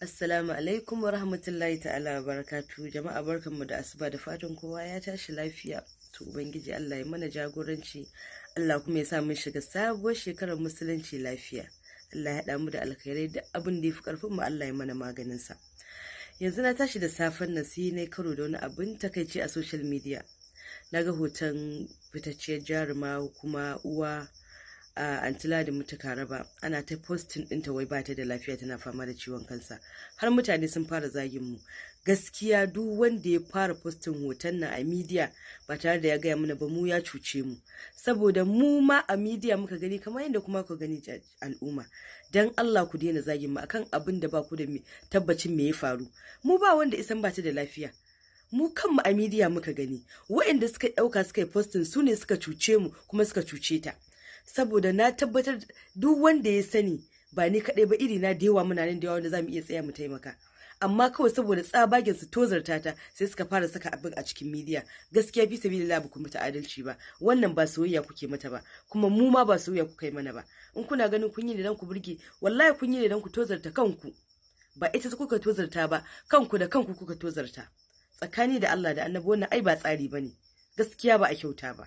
Assalamu alaikum wa rahmatullahi ta'ala wa barakatu. Jama'a, barkanmu da asuba, da fatan kowa ya tashi lafiya. To, Ubangiji Allah ya mana jagoranci, Allah kuma ya sa mun shiga sabuwar shekarar Musulunci lafiya. Allah ya haɗa mu da alkhairai, da abin da ya fi ƙarfin mu Allah ya mana maganin sa. Yanzu na tashi da safen nan sai na karo da wani abin takaici a social media. Na ga hoton fitacciyar jaruma kuma uwa a Anti Ladi Mutuka Raba, ana ta posting ɗinta wai bata da lafiya, tana fama da ciwon kansa, har mutane sun fara zagin mu. Gaskiya, duk wanda ya fara posting hoton nan a media ba tare da ya gaya mana ba, mu ya cuce mu, saboda mu ma a media muka gani kamar yadda kuma ku gani. Al'umma, dan Allah ku daina zagin mu akan abin da ba ku da tabbacin me ya faru. Mu ba wanda ya san bata da lafiya, mu kanmu a media muka gani. Waɗanda suka ɗauka suka yi posting su ne suka cuce mu kuma suka cuce ta, saboda na tabbatar duk wanda ya sani, ba ni kaɗai ba, iri na da yawa muna nan da yawa wanda za mu iya tsaya mu taimaka. Amma kawai saboda tsabagen su tozarta ta, sai suka fara saka abin a cikin media. Gaskiya, fi sabilillah, ba ku mata adalci ba. Wannan ba soyayya kuke mata ba, kuma mu ma ba soyayya kuka yi mana ba. In kuna ganin kun yi ne dan ku burge, wallahi kun yi ne dan ku tozarta kanku. Ba ita kuka tozarta ba, kanku da kanku kuka tozarta. Tsakani da Allah da Annabi, wannan ai ba tsari bane. Gaskiya, ba a kyauta ba.